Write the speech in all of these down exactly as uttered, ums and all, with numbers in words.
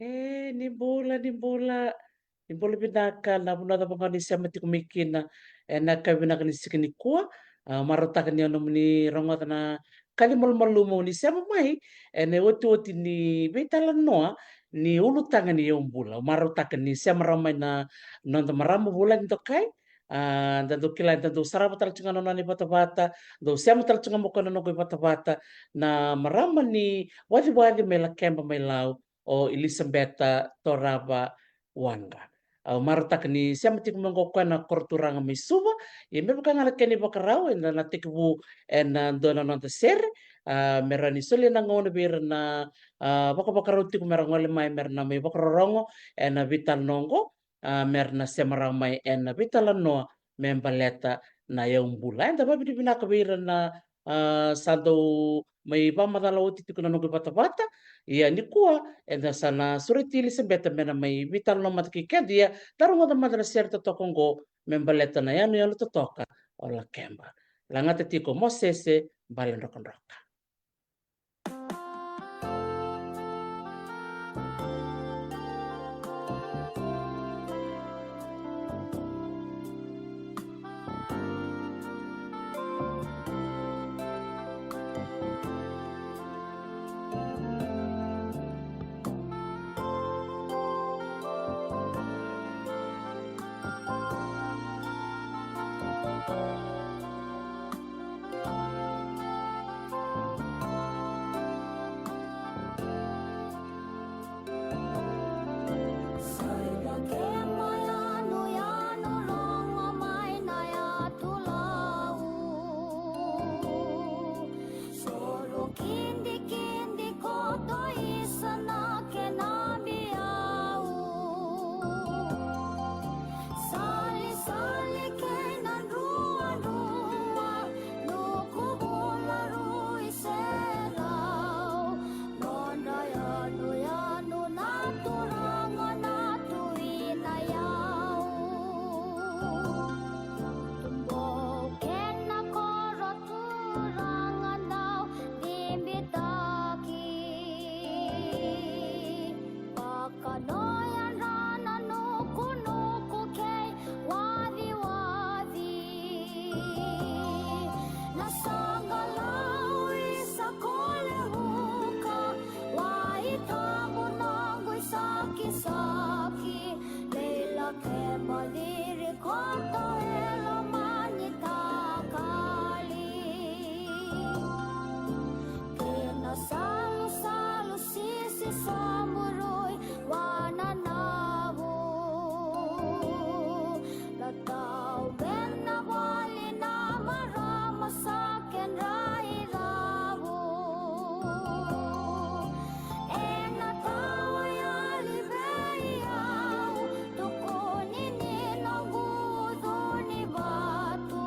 E, ni bula, ni bula. Ni bula vinaka, na vanua cava ga ni sema tiko mai kina ena yakavi vinaka ni siga nikua. A, marautaka ni o nomuni rogoca na kali malumalumu ni sema mai ena iotioti ni veitalanoa ni ulutaga ni yaubula. Marautaka ni sema rawa mai na noda marama Vulagi Dokai. A, da dau kila, da dau sarava tale tiko ga na nona ivatavata, dau sema tale tiko ga mo koya na noqu ivatavata, na marama ni Waciwaci mai Lakeba mai Lau, o Ilisabeta Torava Waqa. Au marautaka ni sema tiko mai oqo o koya na koro turaga mai Suva. Ia me vaka ga na kena ivakarau, eda na tekivu ena dua na noda sere, a, me ra ni solia na gauna vei ira na, a, vakavakarau tiko me ra gole mai me ra na mai vakarorogo ena veitalanoa oqo, a, me ra na sema rawa mai ena veitalanoa me baleta na yaubula. Eda vavinavinaka vei ira na, a, sa dau mai vakamacala oti tiko na noqu ivatavata. Ia nikua eda sa na sureti Ilisabeta me na mai veitalanoa mada kei keda. Ia da rogoca mada na sere totoka oqo me baleta na yanuyanu totoka o Lakeba. Lagata tiko Mosese Baledrokadroka. Salisali kei na druadrua, nuku vula rui selau, nodra yanuyanu na turaga na Tui na Yau. Tubu kei na koro turaga dau bibitaki. Vakanoa yadra na nukunuku kei Waciwaci. Na saqalau i Sakolevuka, Wai Tabu noqu i Sakisaki, Leila Keba Ciri Koto e Lomani Takali. Kei na salusalu sisi Saburui Wananavu. Na tau bena voli na marama sa kedra icavu. Ena tawa yali vei au, tukuni ni noqu ucu ni vatu.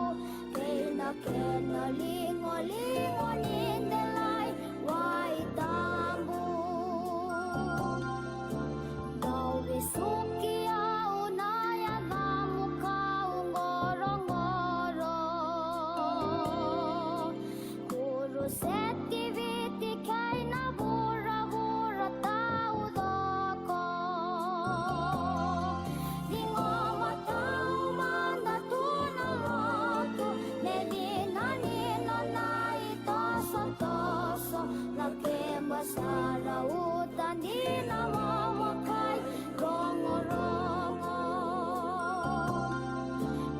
Kei na kena ligoligo ni delai Wai Tabu. Dau vesuki au na yacamu kau qoroqoro. Kuru seti Viti kei na vuravura taucoko. Ciqoma taumada tu na lotu, me dina ni nona itosotoso, na keba sa rauta dina vakairogorogo.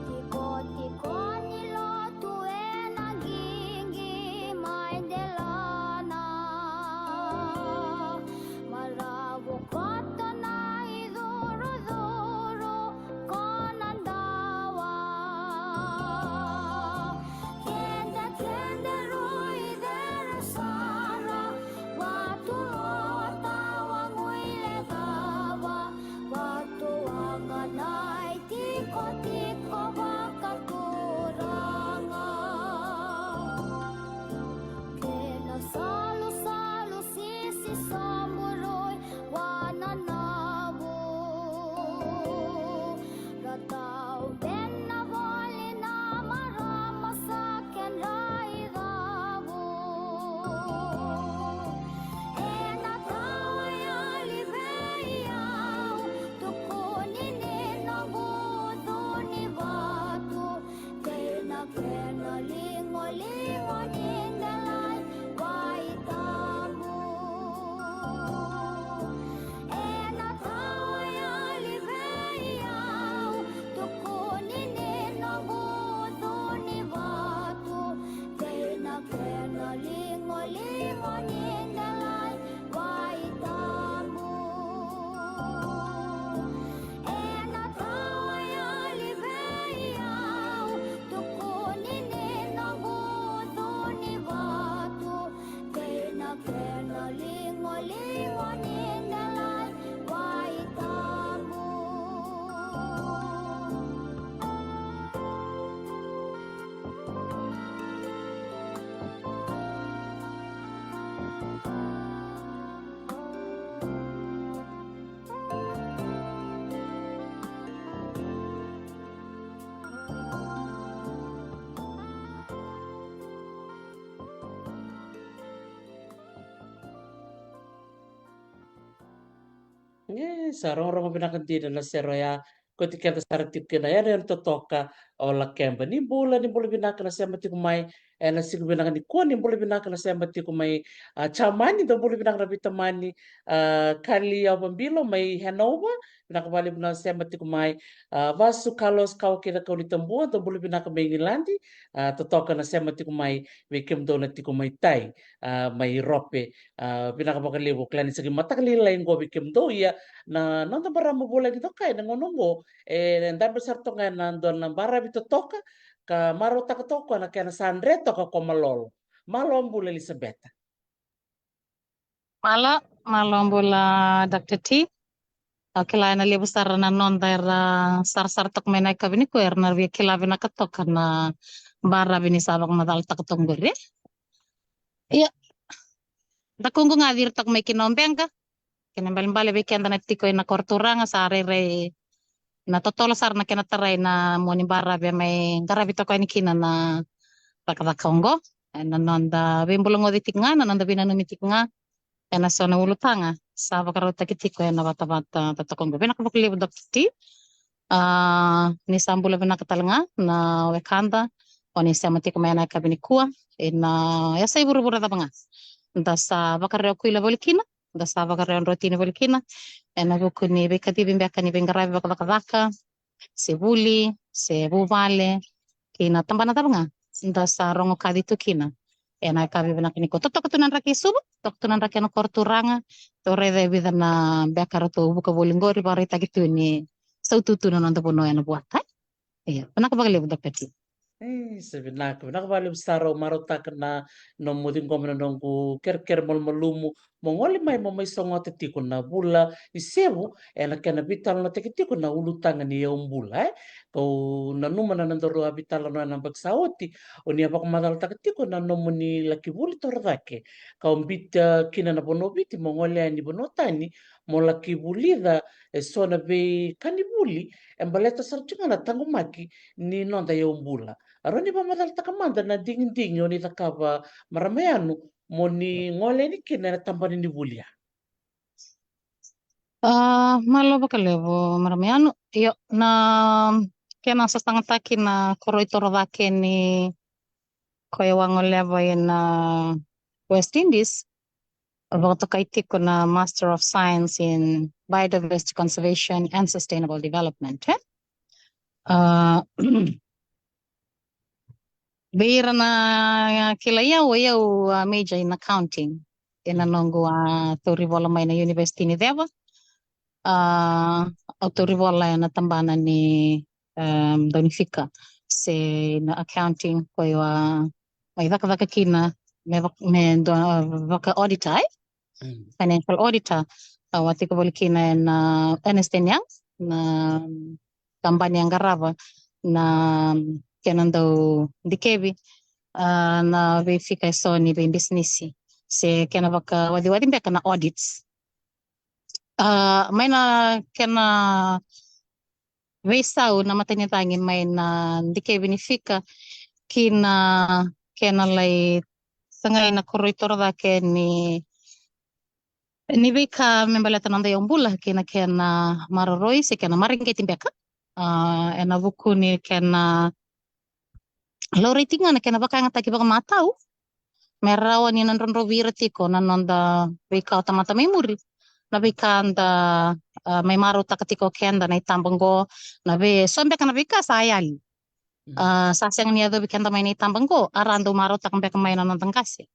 Tikotiko ni lotu ena qiqi mai delana. Maravu koto na icurucuru ko na dawa. Kedekede rui cere sara, vatu loa tawa guileca. E sa rogorogo vinaka dina na sere oya. Koti keda sara tiko kina ena yanu totoka o Lakeba. Ni bula, ni bula vinaka na sema tiko mai ena siga vinaka nikua, ni bula vinaka na sema tiko mai, a, Jamani, dou bula vinaka na veitamani, a, Kali Yavabilo mai Hanover, vinaka vakalevu na sema tiko mai, a, Vasu Carlos Kawa kei na Kaunitabua, dou bula vinaka mai Igiladi, a, totoka na sema tiko mai vei kemudou na tiko mai tai, a, mai Rope, a, vinaka vakalevu, kila ni sa qai mataka lailai qo vei kemudou, ia na noda marama vulagi toka ena gauna qo, e dabe sara toka ga ena dua na baravi totoka, ka marautaka toka na kena sa dre toka ko Malolo. Malo bula Elisabeta. Malo, malo bula Doctor T. Au kila ena levu sara na noda era sarasara toka mai na yakavi nikua, era na via kila vinaka toka na baravi ni sa vakamacalataka toka qori. Ia, da kuqu ga ciri toka mai kina o Beqa, kena ibalebale vei keda na tiko ena koro turaga, sa rairai na totolo sara na kena tarai na moni baravi e mai qaravi toka yani kina na cakacaka oqo. Ena noda veibulagoci tiko ga, na noda veinanumi tiko ga ena so na ulutaga sa vakarautaki tiko ena vatavata totoka oqo. Vinaka vakalevu Doctor T. A, ni sa bula vinaka tale ga na wekada o ni sema tiko mai ena yakavi nikua, ena yasai vuravura cava ga da sa vakarewa kuila voli kina, da sa vakarewa drotini voli kina ena vuku ni veikacivi beka ni veiqaravi vakacakacaka, se vuli, se vuvale, kei na tabana cava ga da sa rogo kaci tu kina ena yakavi vinaka nikua. Totoka tu na draki e Suva, totoka tu na draki ena koro turaga, tou raica e vica na beka ratou vuka voli qori, vakaraitaki tu ni sautu tu na noda vanua ena vuata. Ia, vinaka vakalevu Doctor T. E sa vinaka, vinaka vakalevu sara. Au marautaka na nomu ciqoma na noqu kerekere malumalumu mo gole mai mo mai sogota tiko na vula ni sevu ena kena veitalanoataki tiko na ulutaga ni yaubula, e. Kau nanuma na nodaru a veitalanoa ena yabaki sa oti, o ni a vakamacalataka tiko na nomuni laki vuli torocake, kau biuta kina na vanua o Viti mo gole yani vanua tani mo laki vulica e so na veika ni vuli e baleta sara tiko ga na taqomaki ni noda yaubula. A rawa ni vakamacalataka mada na digidigi o ni cakava, marama Yanu, mo ni gole yani kina ena tabana ni vuli ya? A, malo vakalevu marama Yanu. Io, na kena sasagataki na koroi torocake ni koya au a goleva ena West Indies, vakatokai tiko na Master of Science in Biodiversity Conservation and Sustainable Development, e? A, vei ira na kilai au, o au a major in accounting ena noqu a tauri vola mai na University ni Ceva. A, au tauri vola ena tabana ni, em, daunifika se na accounting, koya au a mai cakacaka kina me vak-, me dua vaka auditor, e? Mm. Financial auditor. Au a tiko voli kina ena Ernst and Young, na kabani e qarava na kena dau dikevi, a, na veifika e so ni veibisinisi se kena vakawaciwaci beka na audits. A, mai na kena veisau na matanicagi mai na dikevi ni fika ki na kena lai sagai na koroi torocake ni, ni veika me baleta na noda yaubula kei na kena maroroi se kena mareqeti beka. A, ena vuku ni kena laurai tiko ga na kena vakayagataki vakamatau me rawa ni na drodrovi ira tiko na noda veika o tamata mai muri, na veika da, a, mai marautaka tiko o keda na itaba oqo, na vei, so beka na veika sa yali. Mm. A, sa sega ni yacovi keda mai na itaba oqo, a ra dau marautaka beka mai na noda qase.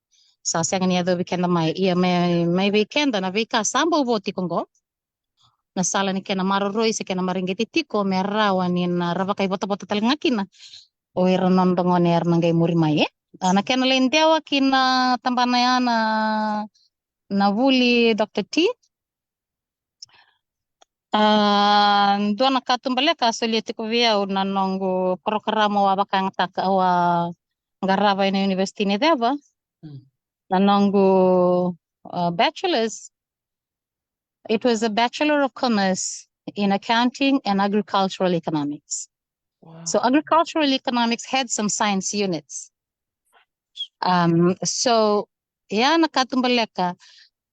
Sa sega ni yacovi keda mai, ia mai, mai vei keda na veika sa bau vo tiko oqo, na sala ni kena maroroi se kena mareqeti tiko me rawa ni na ra vakaivotavota tale ga kina o ira na noda gone era na qai muri mai, e. A, na kena lai dewa ki na tabana ya na, na vuli, Doctor T. A, dua na katubaleka a solia tiko vei au na noqu porokaramu au a vakayagataka, au a qarava ena University ni Ceva. Mm. Na noqu, a, bachelor's, it was a Bachelor of Commerce in Accounting and Agricultural Economics. Wow. So agricultural economics had some science units. Um, so, ya na katubaleka,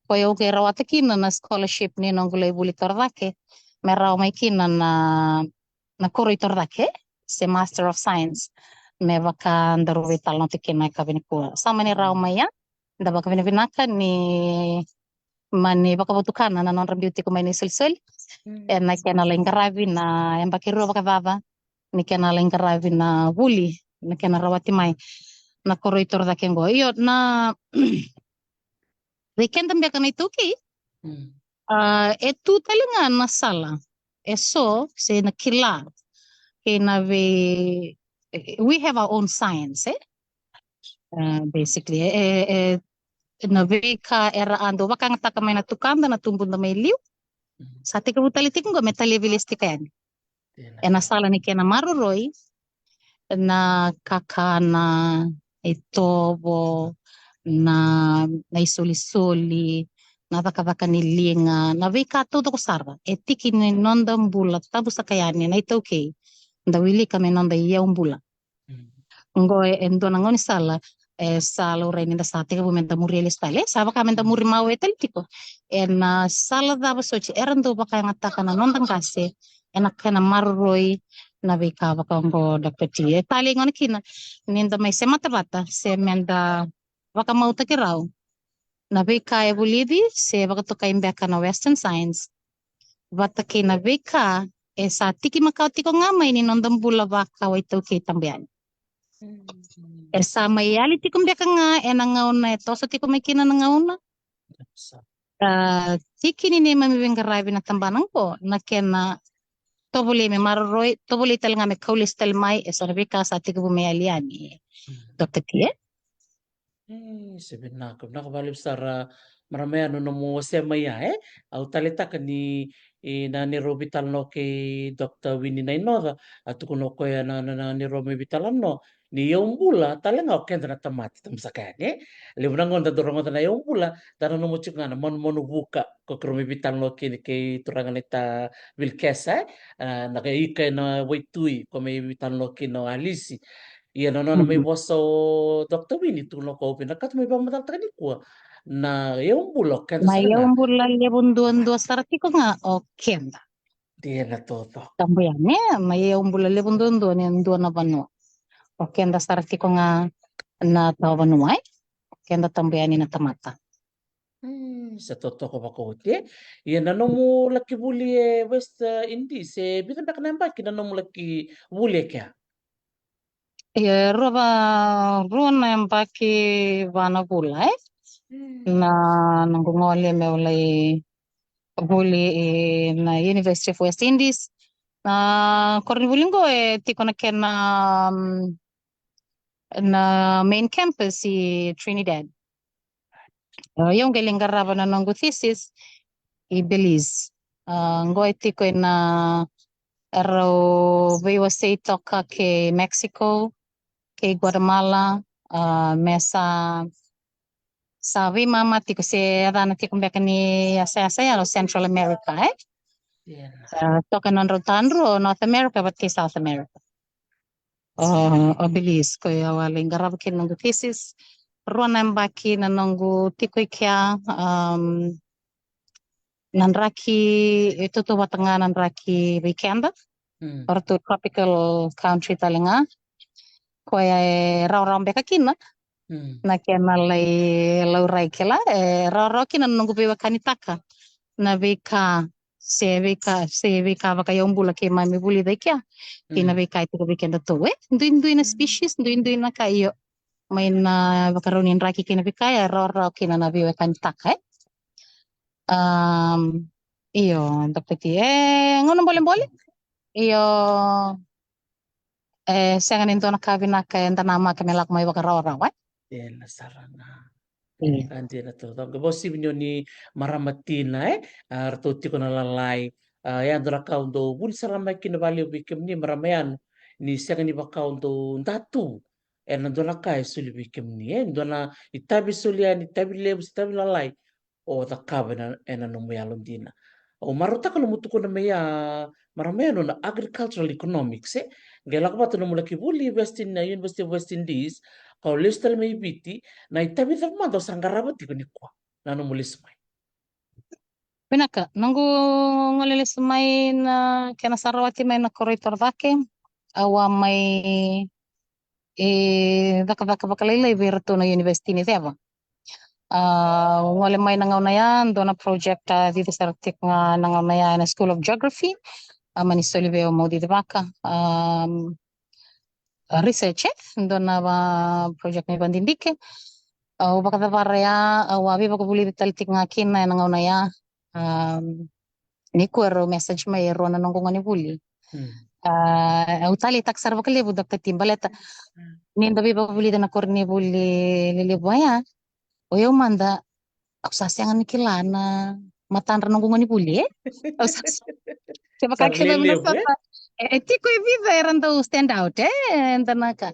koya au qai rawata kina na scholarship ni noqu lai vuli torocake, me rawa mai kina na, na koro i torocake, se Master of Science, me vaka daru veitalanoataki kina e ka vei nikua. Sa mani rawa mai ya, da vakavinavinaka ni mani vakavotukana na nodra biu tiko mai na isolisoli. Ena kena lai qaravi na yabaki rua vakacaca, ni kena lai qaravi na vuli, na kena rawati mai na koro i torocake oqo. Io, na vei keda beka na iTaukei, a, e tu tale ga na sala e so se na kila kei na vei, we have our own science, e? A, basically, e, e, e, na veika era a dau vakayagataka mai na tukada, na tubuda mai liu. Sa tekivu tale tiko oqo me talia veilesutika yani. Ena sala ni kena maroroi, na kakana, itovo, na, na isolisoli, na cakacaka ni liga, na veika taucoko sara e tiki ni noda bula tabu saka yani na iTaukei, da wilika me noda iyau bula. Oqo e, e dua na gaunisala e sa laurai ni da sa tekivu me da muria lesu tale, sa vaka me da muri mawe tale tiko. Ena sala cava soti era dau vakayagataka na noda qase ena kena maroroi na veika vaka oqo, Doctor T. E talei gona kina ni da mai semata vata se me da vakamautaki rau na veika e vulici se vakatokai beka na Western Science vata kei na veika e sa tiki makawa tiko ga mai ni noda bula vakawa iTaukei tabu yani. E sa mai yali tiko beka ga ena gauna e toso tiko mai kina na gauna. A, tiki ni neimami veiqaravi na tabana oqo, na kena tovolei me maroroi, tovolei tale ga me kau lesu tale mai e so na veika sa tekivu me yali yani, Doctor T, e? E, se vinaka, vinaka vakalevu sara, marama yani, na nomu wasea mai ya, e? Au taleitaka ni, e, na neirau veitalanoa kei Doctor Winnie Nainoca, a tukuna o koya na, na, na neirau mai veitalanoa ni iyau bula tale ga o keda na tamata, tabu saka yani, e? Levu na gauna da dau rogoca na iyau bula, da nanuma tiko ga na manumanu vuka, ko keirau mai veitalanoa kina kei turaga naita Vilkesa, e? A, na ka ika ena waitui, ko mai veitalanoa kina o Alisi. Ia na nona mai vosa o Doctor Winnie, tukuna o koya, au vinakata mai vakamacalataka nikua na iyau bula o keda sara ga. Na iyau bula levu duadua sara tiko ga o keda. Dina taucoko. Tabu yani, e? Na iyau bula levu duadua ni dua na vanua. O keda sara tiko ga na tawa vanua, e? O keda tabu yani na tamata. Hmm, sa totoka vakaoti, e? Ia na nomu laki vuli e West, e, Indies, e vica beka na yabaki na nomu laki vuli e kea? Ia, rua va, rua na yabaki va na vula, e? Hmm. Na, na noqu gole meu lai vuli ena University of West Indies. Na koronivuli oqo e tiko na kena, mm, na main campus i Trinidad. A, au qai lai qarava na noqu thesis i Belize. A, oqo e tiko ena, erau veiwasei toka kei Mexico, kei Guatemala, a, me sa, sa veimama tiko se yacana tiko beka ni yasayasa ya o Central America, e? Ia. A, toka na nodrau tadru o North America vata kei South America. O, o Belize, koya au a lai qarava kina noqu thesis. Rua na yabaki na noqu tiko i kea, um, na draki, e tautauvata ga na draki vei keda. Hmm. O ratou tropical country tale ga. Koya e rawarawa beka kina. Hmm. Na kena lai laurai kila, e rawarawa kina na noqu veiwekanitaka na veika se veika, se veika vakaiyau bula keimami vulica i kea kei na veika e tiko vei kedatou, e? Duidui na species, duidui na ka, io. Mai na vakarau ni draki kei na veika, e rawarawa kina na veiwekanitaka, e? Um, io, Doctor T. E gauna bolebole? Io. E sega ni dua na ka vinaka eda namaka me lako mai vakarawarawa, e? Dina sara ga. Io. Ka dina taucoko. Qai vakasivia ni o ni marama tina, e? A, ratou tiko na lalai. A, e dua na ka au dau vuli sara mai kina vakalevu vei kemuni marama yani, ni sega ni vaka au dau datu ena dua na ka e soli vei kemuni, e? Dua na itavi soli yani, itavi levu se itavi lalai o cakava ena, ena nomu yalodina. Au marautaka nomu tukuna mai ya, marama yani, na agricultural economics, e? Qai lako vata nomu laki vuli Western, na University of West Indies, ka o lesu tale mai Viti, na itavi cava mada o sa qarava tiko nikua na nomu lesu mai? Vinaka, noqu gole lesu mai na kena sa rawati mai na koro i Torocake. Au a mai e cakacaka vakalailai vei iratou na University ni Ceva. A, au gole mai na gauna ya, dua na project a cici sara tiko ga na gauna ya ena School of Geography. A mani soli vei au meu cici vaka, a, a research, e dua na va project ni vadidike. Au vakacavara ya, au a veivakavulici tale tiko ga kina ena gauna ya. A, nikua erau message mai e rua na noqu gonevuli. A, au taleitaka sara vakalevu, Doctor T, baleta ni da veivakavulici na koro ni vuli lelevu ya. O yau mada, au sa sega ni kila na matadra noqu gonevuli, e? Au sa kevaka kila na sota. E, e tiko e vica era dau stand out, e? Eda na ka.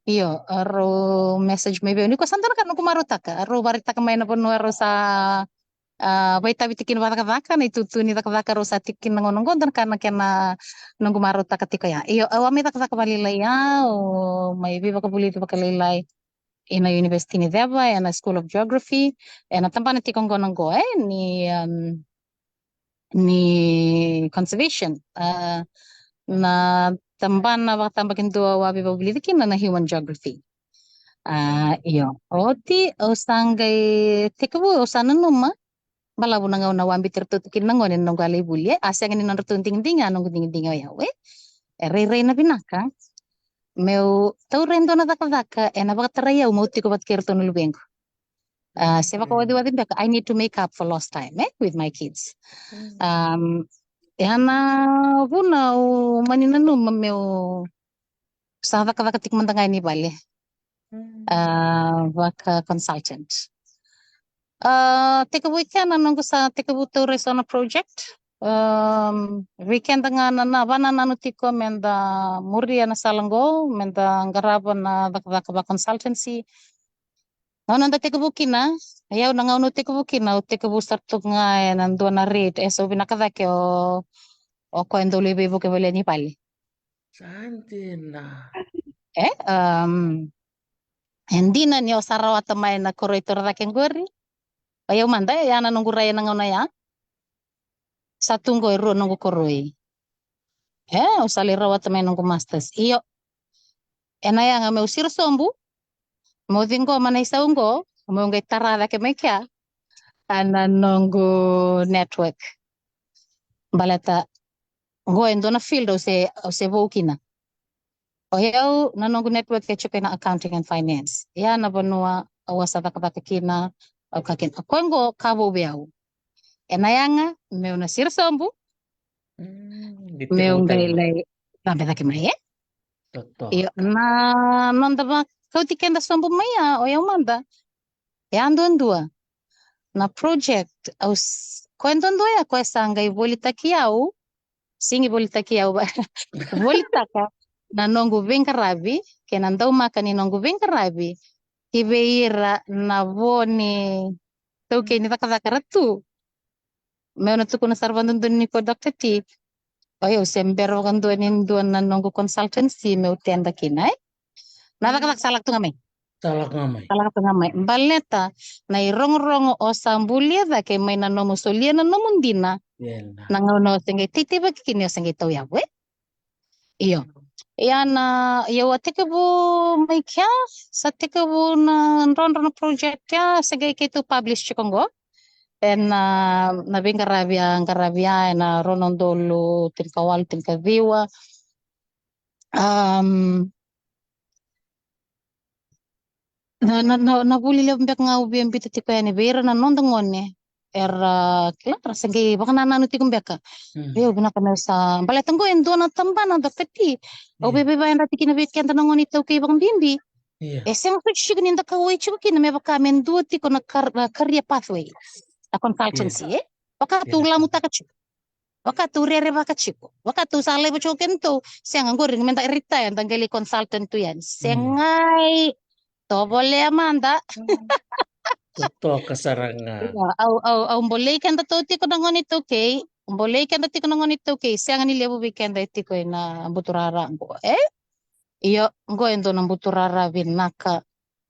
Io, erau message mai vei au. Nikua sa dua na ka noqu marautaka. Erau vakaraitaka mai na vanua erau sa a, vaitavi tiko kina vakacakacaka, na itutu ni cakacaka rau sa tiko kina na gauna oqo, dua na ka na kena noqu marautaka tiko ya. Io, au a mai cakacaka vakalailai ya, au mai veivakavulici vakalailai ena University ni Ceva, ena School of Geography, ena tabana tiko oqo na oqo, e, ni, um, ni conservation. A, na tabana vakatabakidua au a veivakavulici kina na human geography. A, io. Oti, au sa qai tekivu, au sa nanuma. Balavu na gauna au a biuti iratou tiko kina na gone na noqu a lai vuli, e. A sega ni nodratou digidigi, a noqu digidigi o yau, e. E rairai na vinaka meu taura e dua na cakacaka ena vakatarai au meu tiko vata kei iratou na luvequ. A, se vakawatiwati beka, I need to make up for lost time, e, with my kids. Um, ya na vuna au mani nanuma meu sa cakacaka tiko mada ga e ni vale. A, vaka consultant. A, tekivu i kea na noqu sa tekivu taura e so na project. Um, vei keda ga na, na vanananu tiko meda muria na sala oqo, meda qarava na cakacaka va consultancy. Na gauna da tekivu kina, o yau na gauna au tekivu kina, au tekivu sara tu ga ena dua na rate e so vinaka cake o, o koya e dau lai veivuke voli e ni vale. Sa dina. E, um, e dina ni au sa rawata mai na koro i Torocake qori. O yau mada, e, ya na noqu rai ena gauna ya. Sa tu qo e rua noqu koroi. E, au sa lai rawata mai noqu masters. Io. Ena yaga meu siro sobu, meu ciqoma na isau qo, meu qai tara cake mai kea, a, na noqu network. Baleta qo e dua na field au se, au se vou kina. O yau na noqu network e tiko ena accounting and finance. Ya na vanua au a sa cakacaka kina, au ka kina. O koya qo ka vou vei au. Ena yaga meu na siro sobu, meu qai lai cabe cake mai, e? Io, na noda vakauti keda sobu mai ya, o yau mada. E a duadua na project, au s-, koya duadua ya, koya sa qai volitaki au, sigi volitaki au, volitaka na noqu veiqaravi kei na daumaka ni noqu veiqaravi ki vei ira na vo ni taukei ni cakacaka ra tu. Meu na tukuna sara vakadodonu ni ko Doctor T, o yau se bera vakadua ni dua na noqu consultancy meu teda kina, e? Na cakacaka sa lako tu ga mai. Sa lako ga mai. Sa lako tu ga mai. Baleta na irogorogo o sa bulia cake mai na nomu solia na nomu dina. Na gauna o se qai teitei vakakina, o se qai tauyavu, e? Io. Ia na, ia au a tekivu mai kea, sa tekivu na drodro na project ya, se qai keitou publish tiko qo. Ena, na veiqaravi a qaravi ya ena rua na udolu tinikawalu, tinikaciwa. Um, na, na, na, na vuli levu beka ga au via biuta tiko yani vei ira na noda gone era kila, ra se qai vakanananu tiko beka. Io, vinaka meu sa, baleta qo e dua na tabana, Doctor T, au via veivayadrati kina vei keda na gone iTaukei vakabibi. E sega soti tiko ni da kauwai tiko kina me vaka me dua tiko na kar-, na career pathway, na consultancy, e? Vaka tou lamutaka tiko. Vaka tou rerevaka tiko. Vaka tou sa laiva tiko kedatou. Sega, qori meda retire, da qai lai consultant tu yani. Segai. Tovolea mada. Totoka sara ga. Au, au, au bolei kedatou tiko na gone iTaukei. Bolei keda tiko na gone iTaukei. Sega ni levu vei keda e tiko ena buturara qo, e? Io, qo e dua na buturara vinaka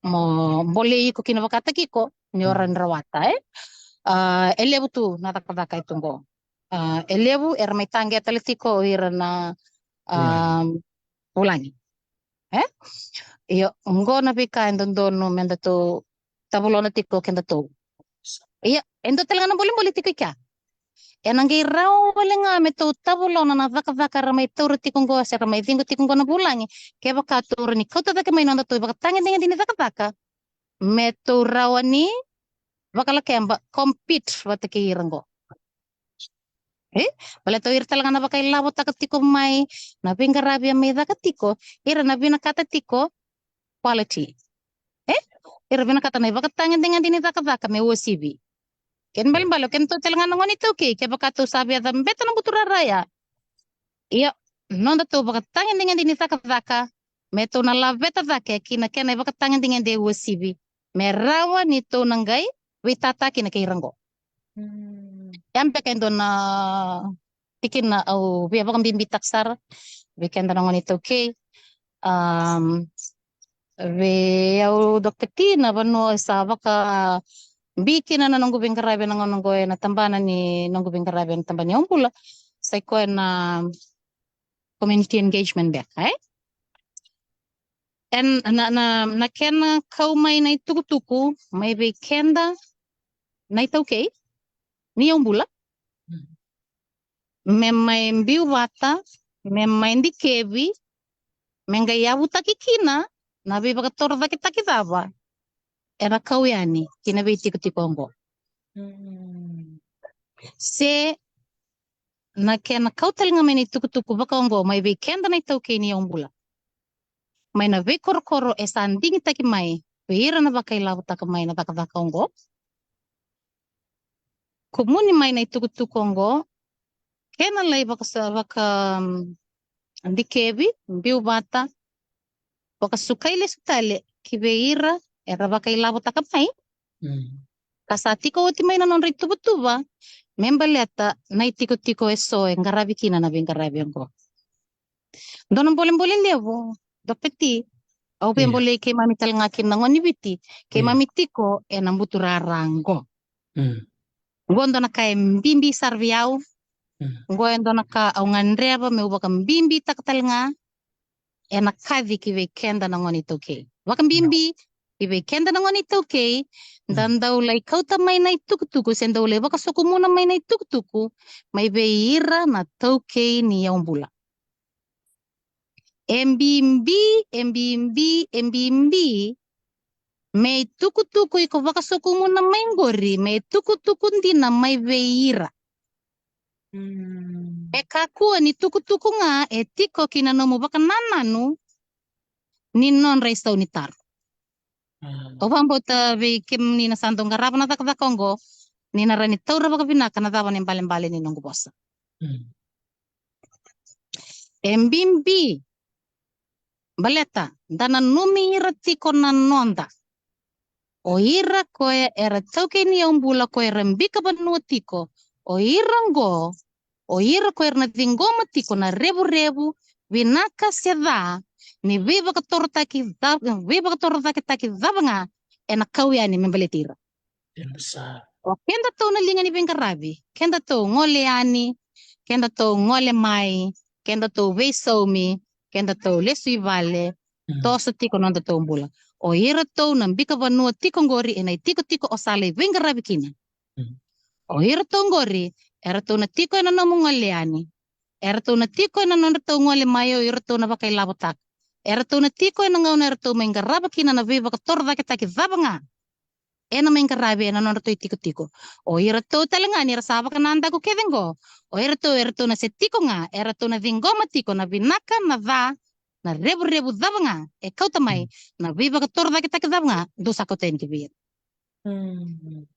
mo bolei iko kina vakataki iko ni o rawa ni rawata, e? A, e levu tu na cakacaka e tu qo. A, e levu era mai taqeta tale tiko o ira na, a, vulagi. E? Io, qo na veika e dodonu me datou tavolona tiko kedatou. Ia, e dua tale ga na bolebole tiko i kea. E na qai rawa wale ga me tou tavolona na cakacaka era mai taura tiko qo se era mai ciqo tiko qo na vulagi. Kevaka tou rawa ni kauta cake mai nodatou ivakatagedegede ni cakacaka, me tou rawa ni vakalakeba, compete vata kei ira qo. E? Baleta o ira tale ga na vakailavotaka tiko mai na veiqaravi e mai caka tiko, ira na vinakata tiko quality. E? Ira vinakata na ivakatagedegede ni cakacaka me uasivi. Kena ibalebale, o kedatou tale ga na gone iTaukei, kevaka tou sa via cabeta na buturara ya, ia, nodatou vakatagedegede ni cakacaka me tou na laveta cake ki na kena ivakatagedegede e uasivi, me rawa ni tou na qai veitata kina kei ira qo. Mm. Ya beka e dua na tikina au via vakabibitaka sara vei keda na gone iTaukei. Am, vei au, Doctor T, na vanua sa vakabi kina na noqu veiqaravi ena gauna oqo ena tabana ni noqu veiqaravi ena tabana ni yaubula, sa i koya na community engagement beka, e? E na, na, na kena kau mai na itukutuku mai vei keda na iTaukei ni yaubula, me mai biu vata, me mai dikevi, me qai yavutaki kina na veivakatorocaketaki cava ena kau yani ki na veitikotiko oqo. Mm. Se na kena kau tale ga mai na itukutuku vaka oqo mai vei keda na iTaukei ni yaubula, mai na veikorokoro e sa digitaki mai vei ira na vakailavotaka mai na cakacaka oqo. Kumuni mai na itukutuku oqo, kena lai vaka, vaka, mm, dikevi, biu vata, vakasukai lesu tale ki vei ira era vakailavotaka mai. Mm. Ka sa tiko oti mai na nodra ituvatuva me baleta na itikotiko eso e qaravi kina na veiqaravi oqo. Dua na bolebole levu, Doctor T, au via bolei keimami tale ga kina na gone ni Viti, keimami tiko ena buturara qo. Mm. Qo dua na ka e bibi sara vei au. Mm. Qo e dua na ka au gadreva meu vakabibitaka tale ga, ena kaci ki vei keda na gone iTaukei. Vakabibi ki vei keda na gone iTaukei, da dau lai kauta mai na itukutuku se dau lai vakasokumuna mai na itukutuku mai vei ira na taukei ni yaubula. E bibi, e bibi, e bibi me itukutuku iko vakasokumuna mai qori me itukutuku dina mai vei ira. Mm. Me kakua ni tukutuku ga e tiko ki na nomu vakanananu ni nodra isau ni taro. Mm. Au vakabauta vei kemuni na sa dau qarava na cakacaka oqo, ni na rawa ni taura vakavinaka na cava na ibalebale ni noqu vosa. Mm. E bibi baleta da nanumi ira tiko na noda. O ira koya era taukei ni yaubula koya era bika vanua tiko, o ira qo, o ira koya era na ciqoma tiko na revurevu vinaka se ca ni veivakatorotaki ca, veivakatorocaketaki cava ga ena kau yani me baleti ira. O kedatou na liga ni veiqaravi, kedatou gole yani, kedatou gole mai, kedatou veisaumi, kedatou lesu i vale, toso tiko nodatou bula. O iratou na bika vanua tiko qori ena itikotiko o sa lai veiqaravi kina. O iratou qori eratou na tiko ena nomu gole yani. Eratou na tiko ena nodratou gole mai o iratou na vakailavotaka. Eratou na tiko ena gauna eratou mai qarava kina na veivakatorocaketaki cava ga ena mai qaravi ena nodratou itikotiko. O iratou tale ga ni ra sa vakanadaku kece qo, o iratou eratou na se tiko ga, eratou na ciqoma tiko na vinaka, na ca, na revurevu cava ga e kauta mai, na veivakatorocaketaki cava ga dou sa kauta yani ki vei ira.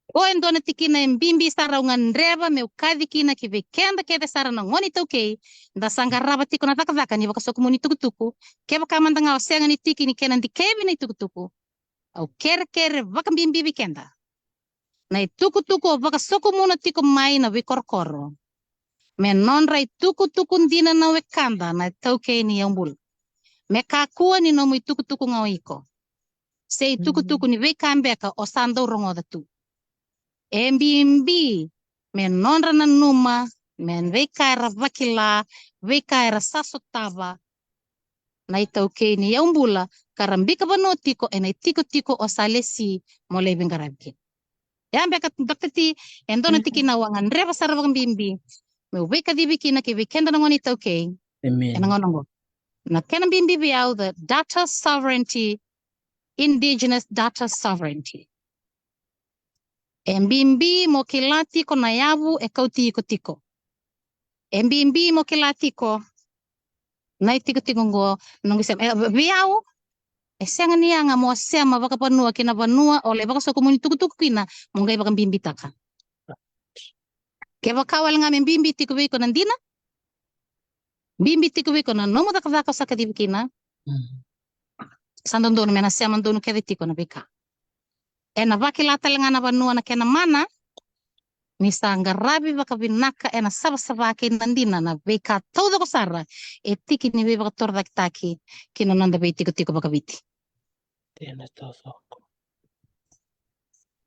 Qo e dua na tikina e bibi sara au gadreva meu kaci kina ki vei keda kece sara na gone iTaukei, da sa qarava tiko na cakacaka ni vakasokumuni tukutuku. Kevaka mada ga o sega ni tiki ni kena dikevi na itukutuku, au kerekere vakabibi vei keda na itukutuku o vakasokumuna tiko mai na veikorokoro me nodra itukutuku dina na wekada na taukei ni yaubula. Me kakua ni nomu itukutuku ga o iko se itukutuku ni veika beka o sa dau rogoca tu. E bibi me nodra nanuma me veika era vakila, veika era sa sotava na iTaukei ni yaubula, ka ra bika vanua tiko ena itikotiko o sa lesi mo lai veiqaravi kina. Ya beka, Doctor T, e dua na tikina au a gadreva sara vakabibi meu veikacivi kina kei vei keda na gone iTaukei ena gauna oqo. Na kena bibi vei au, the data sovereignty, indigenous data sovereignty. E bibi mo kila tiko na yavu e kauti iko tiko. E bibi mo kila tiko na itikotiko oqo, noqu sema. E, vei au, e sega ni yaga mo sema vakavanua ki na vanua o lai vakasokomuni tukutuku kina mo qai vakabibitaka. Kevaka wale ga me bibi tiko vei iko na dina, bibi tiko vei iko na nomu cakacaka o sa kacivi kina, sa dodonu me na sema donu kece tiko na veika. Ena vakila tale ga na vanua na kena mana ni sa qaravi vakavinaka ena savasava kei na dina na veika taucoko sara e tiki ni veivakatorocaketaki ki na noda veitikotiko vakaviti. Ena taucoko.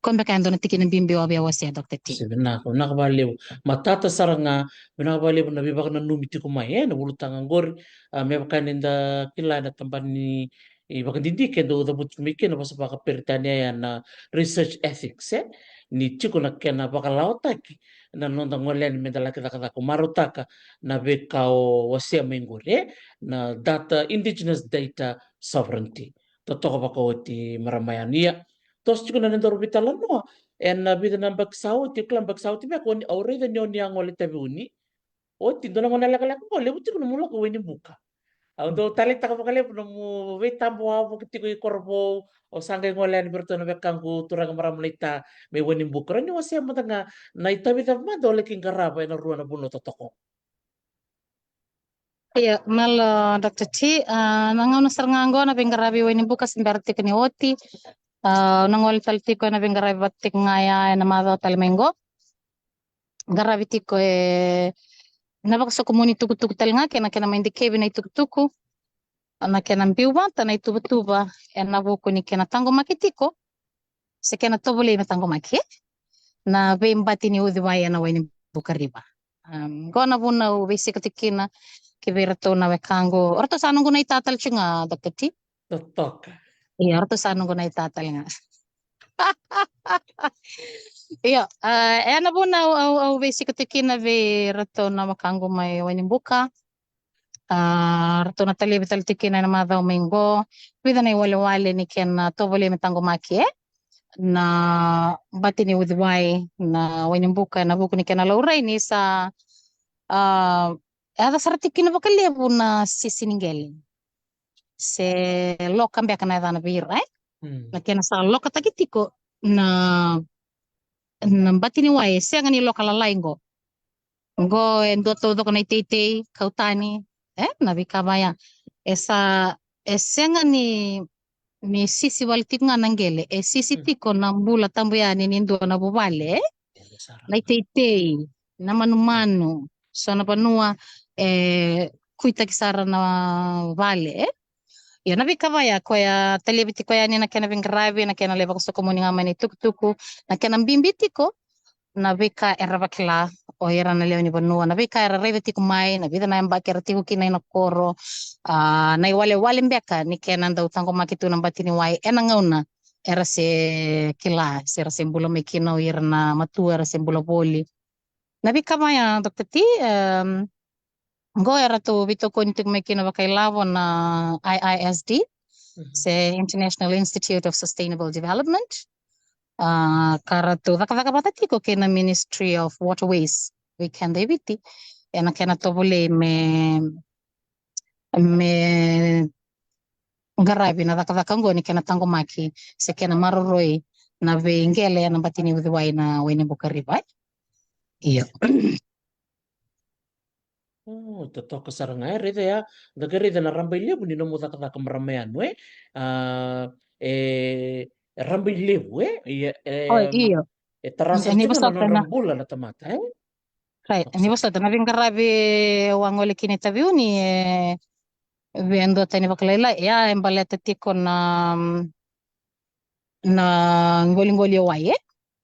Ko beka e dua na tikina bibi o via wasea, Doctor T. Se vinaka, vinaka vakalevu. Matata sara ga, vinaka vakalevu na veivakananumi tiko mai, e, na ulutaga oqori, a, me vaka ni da kila ena tabana ni, e, vakadidike dau cavuti mai kina vosa vakaperitania ya na research ethics, e? Ni tiko na kena vakalawataki na noda gole yani me da laki cakacaka, marautaka na veika o wasea mai qori, e? Na data, indigenous data sovereignty. Totoka vakaoti marama yani. Ia, toso tiko na nodaru veitalanoa ena vica na yabaki sa oti, kila yabaki sa oti beka, oni, au raica ni oni a gole Taveuni. Oti dua na gauna lekaleka qo, levu tiko nomu lako i Wainibuka. Au dau taleitaka vakalevu nomu veitabu wavoki tiko i Korovou, o sa qai gole yani vei iratou na wekaqu turaga marama naita mai Wainibuka. Rawa ni wasea mada ga na itavi cava mada o laki qarava ena rua na vanua totoka. Ia, malo, Doctor T, a, na gauna sara ga oqo na veiqaravi i Wainibuka se bera tiko ni oti. A, au na gole tale tiko ena veiqaravi vata tiko ga ya ena macawa tale mai qo. Qaravi tiko e na vakasokomuni tukutuku tale ga kei na kena mai dikevi na itukutuku, na kena biu vata na ituvatuva ena vuku ni kena taqomaki tiko se kena tovolei me taqomaki, e? Na veibati ni uciwai ena Wainibuka River. Am, qo na vuna au veisiko tiko kina ki vei iratou na wekaqu. O ratou sa noqu naita tale tiko ga, Doctor T. Totoka. Io, o ratou sa noqu naita tale ga. Io, a, ena vuna au, au, au veisiko tiko kina vei iratou na wekaqu mai Wainibuka. A, ratou na talevi tale tiko kina ena macawa mai qo vica na iwalewale ni kena tovolei me taqomaki, e? Na bati ni uciwai na Wainibuka ena vuku ni kena laurai ni sa, a, yaco sara tiko kina vakalevu na sisi ni qele. Se loka beka na yacana vei ira, e? Mm. Na kena sa lokataki tiko na, na bati ni wai, e sega ni loka lalai qo. Qo e dua taucoko na iteitei, kau tani, e, na veika vaya. E sa, e sega ni, ni sisi wale tiko ga na qele, e sisi, mm, tiko na bula tabu yani ni dua na vuvale, e? Io, sara. Na iteitei, na manumanu, so na vanua e kuitaki sara na vale, e? Ia na veika vaya, koya talevi tiko yani na kena veiqaravi, na kena lai vakasokomuni ga mai na itukutuku, na kena bibi tiko na veika era vakila o ira na lewe ni vanua, na veika era raica tiko mai na vica na yabaki era tiko kina ena koro, a, na iwalewale beka ni kena dau taqomaki tu na bati ni wai ena gauna era se kila, se ra se bula mai kina o ira na matua era se bula voli. Na veika vaya, Doctor T, em, qo eratou veitokoni tiko mai kina vakailavo na I I S D, mhm, se International Institute of Sustainable Development. A, ka ratou cakacaka vata tiko kei na Ministry of Waterways, vei keda e Viti, ena kena tovolei me, me qaravi na cakacaka oqo ni kena taqomaki se kena maroroi na veiqele ena bati ni uciwai na Wainibuka River. Io. O, totoka sara ga, e, raica ya, da qai raica na rabailevu ni nomu cakacaka marama yani, e? A, e, e rabailevu, e? Ia, e, o, io. E tara sara tiko na nodra bula na tamata, e? Right. Ni vosota, na veiqaravi au a gole kina i Taveuni, e, vei e dua tani vakalailai, ia, e baleta tiko na, na qoliqoli e wai, e?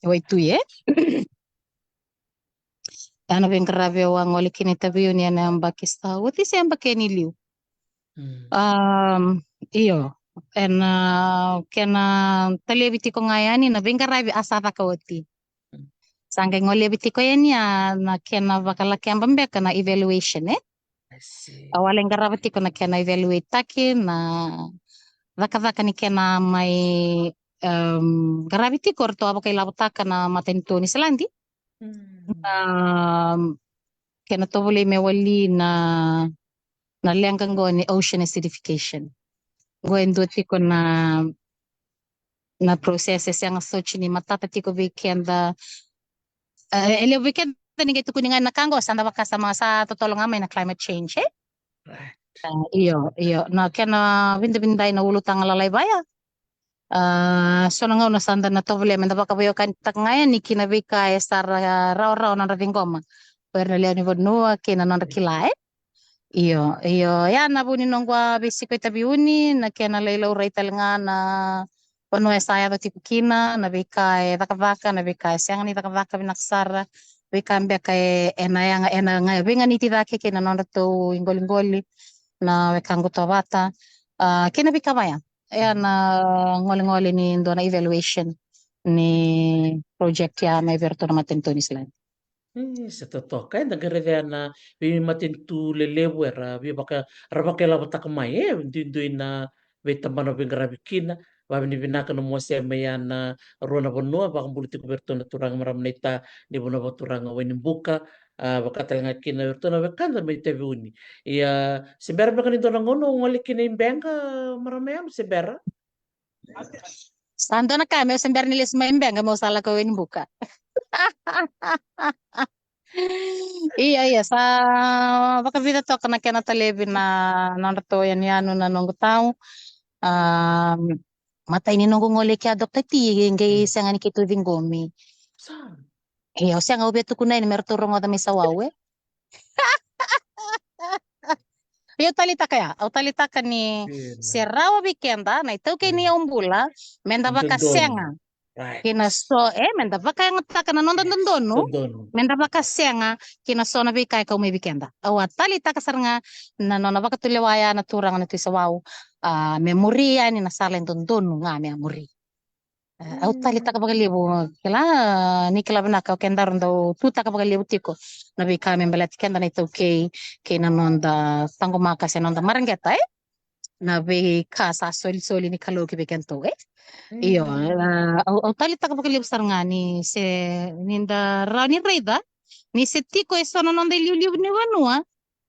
Waitui, e? Ena veiqaravi au a gole kina i Taveuni ena yabaki sa oti se yabaki ni liu. Mm. Um, io, ena kena talevi tiko ga yani na veiqaravi a sa caka oti. Mm. Sa qai golevi tiko yani a na kena vakalakeba beka na evaluation, e? I see. Au a lai qarava tiko na kena evaluate-taki na cakacaka ni kena mai, um, qaravi tiko ratou a vakailavotaka na matanitu o Niusiladi. Mm. Na kena tovolei me wali na, na leqa qo ni ocean acidification. Qo e dua tiko na, na process e sega soti ni matata tiko vei keda. E, e levu vei keda ni qai tukuni ga na ka qo, sa da vakasama sa totolo ga mai na climate change, e? Right. A, io, io. Na kena vidavidai na ulutaga lalai vaya. A, so na gauna sa da na tovolea me da vakaveiwekanitaka ga yani ki na veika e sa ra-, rawarawa nodra ciqoma o ira na lewe ni vanua kei na nodra kila, e? Io, io. Ia na vu ni noqu a veisiko i Taveuni, na kena lai laurai tale ga na vanua e sa yaco tiko kina, na veika e cakacaka, na veika e sega ni cakacaka vinaka sara, veika beka e, ena yaga, ena ga, veiganiti cake kei na nodratou iqoliqoli na wekaqu tovata, a, kei na veika vaya. E a na golegole ni dua na evaluation ni project ya mai vei iratou na matanitu o Niusiladi. E, sa totoka, eda qai raica na veimatanitu lelevu era via vaka, ra vakailavotaka mai, e, duidui na veitabana veiqaravi kina. Vavinavinaka na mua se mai ya na rua na vanua, vakabula tiko vei iratou na turaga marama naita ni vanua vakaturaga Wainibuka, a, vaka tale ga kina vei iratou na wekada mai Taveuni. Ia, se bera beka ni dua na gauna o gole kina i Beqa, marama ya, se bera? Sa dua na ka meu se bera ni lesu mai Beqa meu sa lako i Wainibuka. Ia, ia, sa vakavica toka na kena talevi na nodratou yanuyanu na noqu tau. A, matai ni noqu gole kea, Doctor T, qai sega ni keitou ciqomi. Sa. Ia, au sega, au via tukuna yani me ratou rogoca mai Sawau, e? Ia, au taleitaka ya, au taleitaka ni se rawa vei keda na itaukei ni yaubula me da vakasega kina so, e, me da vakayagataka na noda dodonu, me da vakasega kina so na veika e kau mai vei keda. Au a taleitaka sara ga na nona vakatulewa ya na turaga na Tui Sawau, a, me muri yani na sala e dodonu ga me a muri. E, au taleitaka vakalevu, kila, ni kila vinaka o kedaru dau tutaka vakalevu tiko na veika me baleti keda na itaukei kei na noda taqomaka se noda mareqeta, e? Na veika sa solisoli ni Kalou ki vei kedatou, e? Io, a, au, au taleitaka vakalevu sara ga ni se, ni da rawa ni raica ni se tiko e so na noda iliuliu ni vanua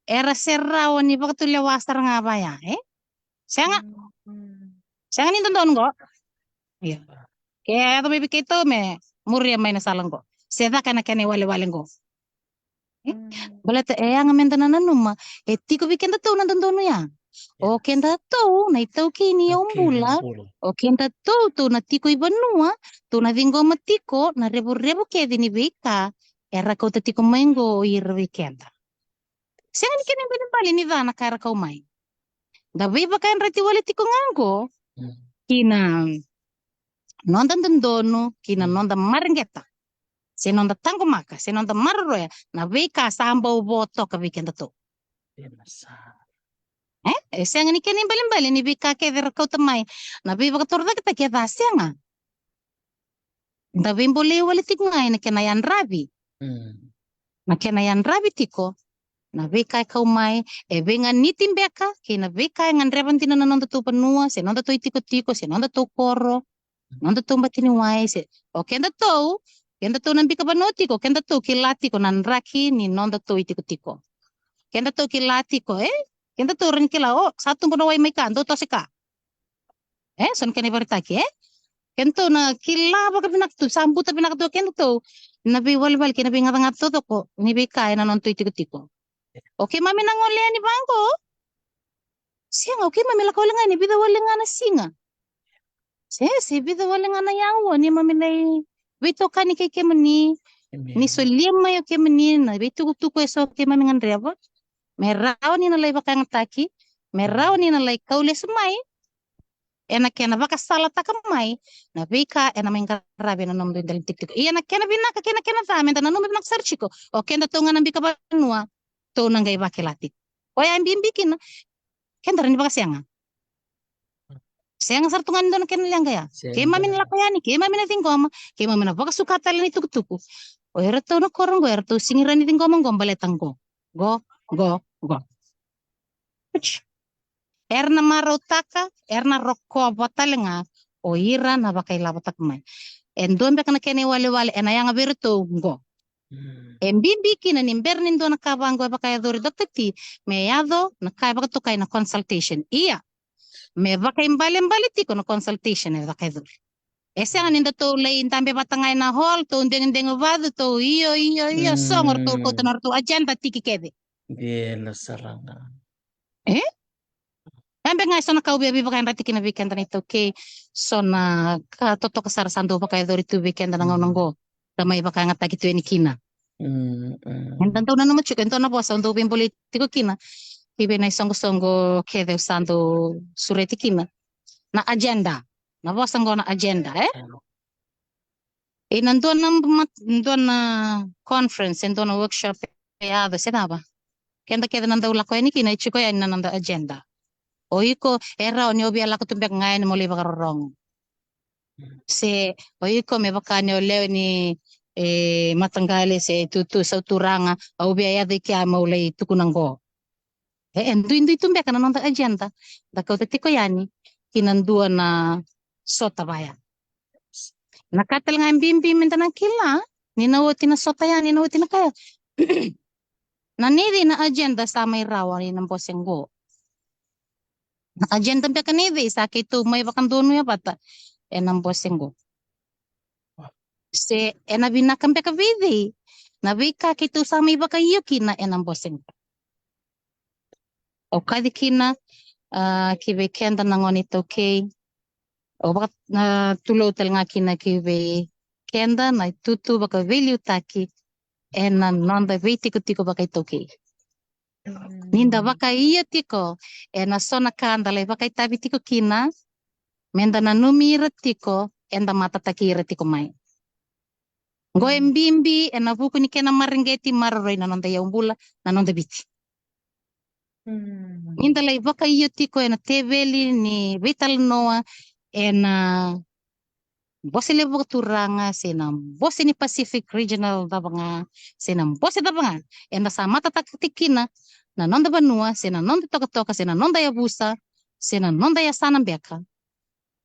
era se rawa ni vakatulewa sara ga vaya, e? Sega. Sega ni dodonu qo. Ia. Ke yaco mai vei keitou me muria mai na sala qo se caka na kena iwalewale qo. E? Baleta e yaga me da na nanuma e tiko vei kedatou na dodonu ya. O kedatou na itaukei ni yaubula, o kedatou tou na tiko i vanua, tou na ciqoma tiko na revurevu kece ni veika era kauta tiko mai qo o ira vei keda. Sega ni kena ibalebale ni ca na ka era kau mai. Da veivakayadrati wale tiko ga qo ki na noda dodonu, ki na noda mareqeta, se noda taqomaka, se noda maroroya na veika sa bau vo toka vei kedatou. E, e sega ni kena ibalebale ni veika kece era kauta mai na veivakatorocaketaki e ca, sega. Da veibolei wale tiko ga ena kena yadravi. Na kena yadravi tiko na veika e kau mai, e veiganiti beka kei na veika e gadreva dina na nodatou vanua, se nodatou itikotiko, se nodatou koro, nodatou bati ni wai, se o kedatou, kedatou na bika vanua tiko, kedatou kila tiko na draki ni nodatou itikotiko. Kedatou kila tiko, e? Kedatou rawa ni kila, o, sa tubu na wai mai ka, dou toso i ka. E, so na kena ivakaraitaki, e? Kedatou na kila vakavinaka tu, sa buta vinaka tu o kedatou na veiwalewale kei na veigacagaca taucoko ni veika ena nodatou itikotiko. O keimami na gole yani vaqo. Sega, o keimami lako wale ga yani vica wale ga na siga. Se, se vica wale ga na yaua neimami lai veitokani kei kemuni. Ni solia mai o kemuni na veitukutuku eso keimami gadreva me rawa ni na lai vakayagataki, me rawa ni na lai kau lesu mai. ena kena vakasalataka mai na veika ena mai qaravi ena nomudou dela ni tikotiko. Ia na kena vinaka kei na kena ca, meda nanuma vinaka sara tiko, o kedatou ga na bika vanua tou na qai vakila tiko. Oya e bibi kina, keda rawa ni vakasega. Sega sara tu ga ni dua na kena leqa ya. Keimami na lako yani, keimami na ciqoma, keimami na vakasuka tale na itukutuku. O iratou na koro qo, eratou sega ni rawa ni ciqoma qo, baleta qo, qo, qo, qo. Era na marautaka, era na rokova tale ga o ira na vakailavotaka mai. E dua beka na kena iwalewale ena yaga vei iratou qo. E bibi kina ni bera ni dua na ka vaqo e vakayacori, Doctor T, me yaco na ka e vakatokai na consultation. Ia, me vakaibalebale tiko na consultation e vakayacori. E sega ni datou lai dabe vata ga ena hall, tou degudegu vacu, tou io, io, io, sogo ratou kauta na ratou agenda tiki kece. Dina sara ga. E? E beka ga e so na ka au via veivakayadrati kina vei keda na iTaukei, so na ka totoka sara sa dau vakayacori tu vei keda na gauna qo, da mai vakayagataki tu yani kina. Eda dau nanuma tiko e dua na vosa au dau veibolei tiko kina ki vei na isoqosoqo kece au sa dau sureti kina, na agenda. Na vosa qo na agenda, e? Ena dua na, dua na conference, e dua na workshop e yaco se cava, keda kece na dau lako yani kina e tiko yani na noda agenda. O iko e rawa ni o via lako tu beka ga yani mo lai vakarorogo. Se o iko me vaka ni o lewe ni, e, mataqali se tutu, sau turaga, au via yaco i kea meu lai tukuna qo. E, e duidui tu beka na noda agenda. Da kauta tiko yani ki na dua na sota vaya. Na ka tale ga e bibi meda na kila ni na oti na sota ya, ni na oti na ka ya. Na nei cei na agenda sa mai rawa ena bose qo? Na agenda beka nei cei sa keitou mai vakadonuya vata ena bose qo? Se ena vinaka beka vei cei na veika keitou sa mai vakaio kina ena bose qo? Au kaci kina, a, ki vei keda na gone iTaukei. Au vaka, a, tulou tale ga kina ki vei keda na itutu vakaveiliutaki ena noda veitikotiko vakaitaukei. Ni da vakaio tiko ena so na ka da lai vakaitavi tiko kina, meda nanumi ira tiko, eda matataki ira tiko mai. Qo e bibi ena vuku ni kena mareqeti maroroi na noda iyaubula, na noda Viti. Ni da lai vakaio tiko ena teveli ni veitalanoa ena bose levu vakaturaga, se na bose ni Pacific Regional cava ga, se na bose cava ga, eda sa matataka tiko kina na noda vanua, se na noda tokatoka, se na noda yavusa, se na noda yasana beka.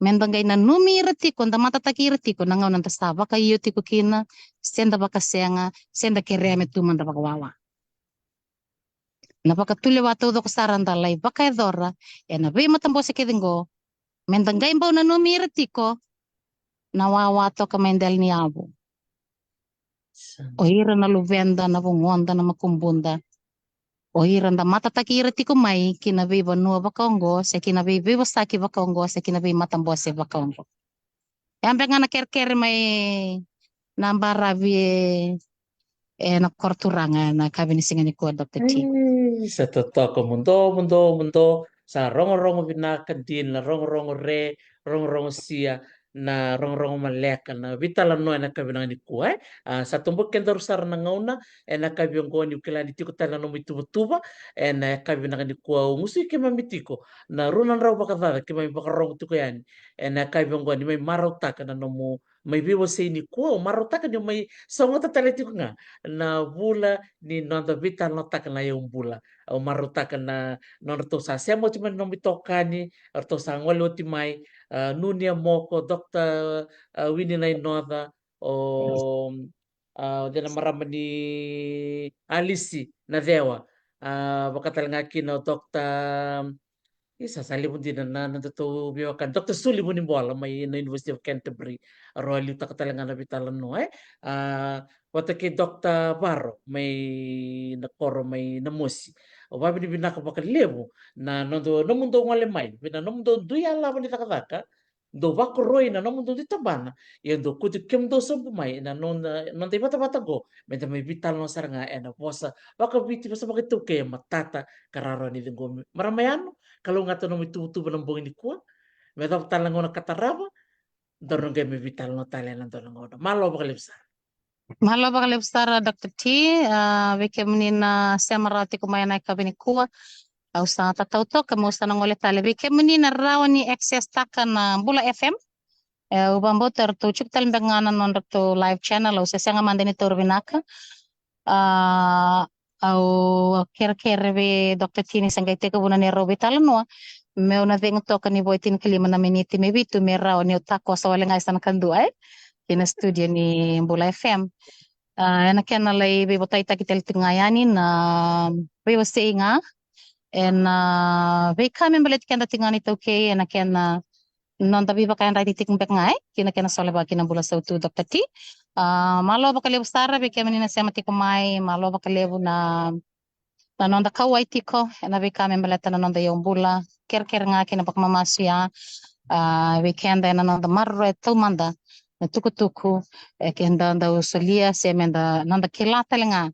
Meda qai nanumi ira tiko, da matataki ira tiko na gauna da sa vakaio tiko kina, se da vakasega, se da kerea me tu mada vakawawa. Na vakatulewa taucoko sara da lai vakayacora ena veimatabose kece qo, meda qai bau nanumi ira tiko na wawa toka mai dela ni yavu. O ira na luveda, na vugoda, na makubuda, o ira da matataki ira tiko mai ki na veivanua vakaoqo, se ki na vei, veivosaki vakaoqo, se ki na veimatabose vakaoqo. E a beka ga na kerekere mai na baravi e, ena koro turaga ena yakavi ni siga nikua, Doctor T. Sa totoka mudo, mudo, mudo. Sa rogorogo vinaka dina, rogorogo re, rogorogo sia, na rogorogo maleka, na veitalanoa ena yakavi vinaka nikua, e. A, sa toboki kedaru sara na gauna ena yakavi oqo, niu kila ni tiko tale na nomu ituvatuva ena yakavi vinaka nikua. Au gusu i keimami tiko na rua na drau vakacaca keimami vakarorogo tiko yani ena yakavi oqo, ni mai marautaka na nomu mai veiwasei nikua. Au marautaka ni o mai saugata tale tiko ga na vula ni noda veitalanoataka na iyaubula. Au marautaka na nodratou sa sema oti mai na nomu itokani, eratou sa gole oti mai, a, Nuni Amoko, Doctor, a, Wini Nainoca, o, a, o cei na marama ni Alisi Nacewa, a, vaka tale ga kina o Doctor, isa, sa levu dina na, na nodatou veiwekani, Doctor Suli Vunibola mai na University of Canterbury, rau a liutaka tale ga na veitalanoa, e. A, vata kei Doctor Varo mai na koro mai Namosi. Au vakavinavinaka vakalevu na noda, nomudou gole mai, vei na nomudou dui yalava ni cakacaka, dou vakoroi na nomudou dui tabana, ia dou kauti kemudou sobu mai ena noda, noda ivatavata qo, meda mai veitalanoa sara ga ena vosa vakaviti, vosa vakaitaukei e matata ka rawarawa ni ciqomi. Marama Yanu, kalougata na nomu ituvatuva na bogi nikua. Me yacova tale na gauna ka tarava, daru na qai mai veitalanoa tale ena dua na gauna. Malo vakalevu sara. Malo vakalevu sara, Doctor T. A, vei kemuni na sema rawa tiko mai ena yakavi nikua, au sa tatau toka meu sa na gole tale. Vei kemuni na rawa ni access taka na Bula F M, e, au vakabauta eratou tiko tale beka ga na nodratou live channel, au se sega mada ni taura vinaka. A, au kerekere vei Doctor T ni se qai tekivu na neirau veitalanoa, meu na cegu toka ni vo e tinikalima na miniti me vitu, me rawa niu takoso wale ga e sa na kadua, e, ki na studio ni Bula F M. A, ena kena lai veivotayaki tale tiko ga yani na veiwasei ga ena veika me baleti keda tiko ga na iTaukei, ena kena noda veivakayadrati tiko beka ga, e, ki na kena solevaki na bula sautu, Doctor T. A, malo vakalevu sara vei kemuni na sema tiko mai, malo vakalevu na, na noda kauwai tiko ena veika me baleta na noda iyaubula. Kerekere ga kei na vakamamasu ya, a, vei keda ena noda maroroya taumada na tukutuku, e, keda dau solia, se meda, noda kila tale ga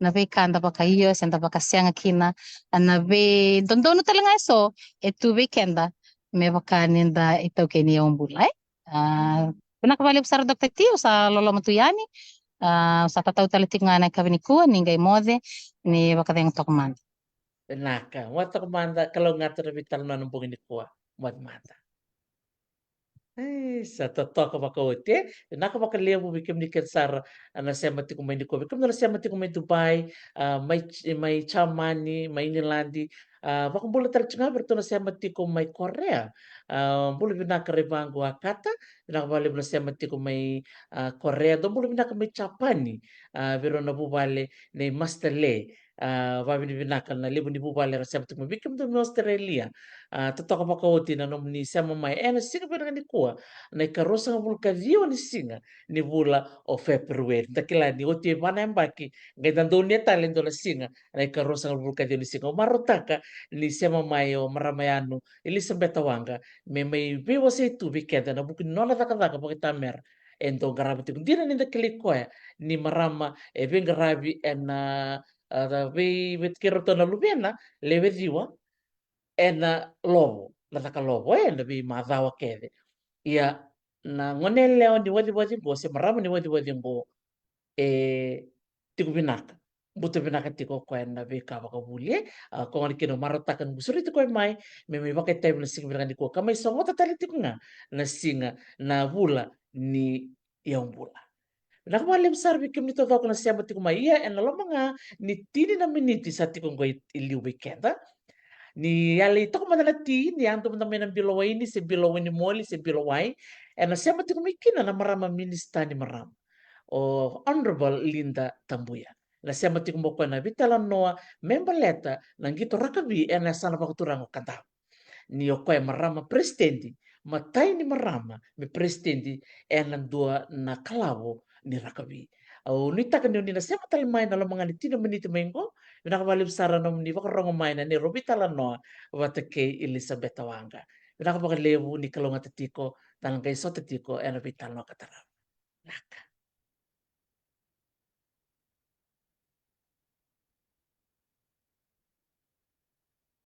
na veika da vakaio se da vakasega kina, na veidodonu tale ga eso e tu vei keda me vaka ni da itaukei ni iyaubula, e. A, vinaka vakalevu sara, Doctor T, au sa loloma tu yani. A, au sa tatau tale tiko ga ena yakavi nikua ni qai moce, ni vakacegu toka mada. Vinaka, moce toka mada, kalougata na veitalanoa ena bogi nikua. Moce mada. E, sa totoka vakaoti, e. Vinaka vakalevu vei kemuni kece sara na sema tiko mai nikua. Vei kemuni na sema tiko mai Dubai, a, mai, mai Jamani, mai Iniladi, a, vakabula tale tiko ga vei iratou na sema tiko mai Korea. A, bula vinaka Raivago Akata, vinaka vakalevu na sema tiko mai, a, Korea. Dou bula vinaka mai Japani, a, vei rau na vuvale nei Master Le. A, vakavinavinaka na levu ni vuvale era sema tiko mai. Vei kemudou mai Australia, a, totoka vakaoti na nomuni sema mai ena siga vinaka nikua, na ikaruasagavulu ka ciwa ni siga ni vula o February. Da kila ni oti e va na yabaki, qai da donuya tale e dua na siga, na ikaruasagavulu ka ciwa ni siga. Au marautaka ni sema mai o marama yanu Elisabeta Waqa me mai veiwasei tu vei keda ena vuku ni nona cakacaka vakaitamera e dau qarava tiko. Dina ni da kilai koya ni marama e veiqaravi ena, a, vei, vei kei ratou na luvena lewe ciwa ena lovo, na caka lovo, e, ena veimacawa kece. Ia, na gone yalewa ni waciwaci qo se marama ni waciwaci qo e tiko vinaka, buta vinaka tiko o koya ena veika vakavuli, e. A, koya gona kina au marautaka ni qu sureti koya mai me mai vakaitavi na siga vinaka nikua ka mai sogota tale tiko ga na siga, na vula ni iyaubula. Vinaka vakalevu sara vei kemuni taucoko na sema tiko mai. Ia, ena loma ga ni tini na miniti sa tiko qo i, i liu vei keda. Ni yali toka mada na ti, ni yadua mada mai na bilo waini se bilo wainimoli se bilo wai, ena sema tiko mai kina na marama minisita ni marama, o Honourable Linda Tabuya. Na sema tiko mai o koya ena veitalanoa me baleta na qito rakavi ena yasana vakaturaga o Kadavu. Ni o koya e marama peresitedi, matai ni marama me peresitedi ena dua na kalavo ni rakavi. Au nuitaka ni oni na sema tale mai na loma ga ni tini na miniti mai qo. Vinaka vakalevu sara na nomuni vakarorogo mai na neirau veitalanoa vata kei Elisabeta Waqa. Vinaka vakalevu, ni kalougata tiko, da na qai sota tiko ena veitalanoa ka tarava. Vinaka.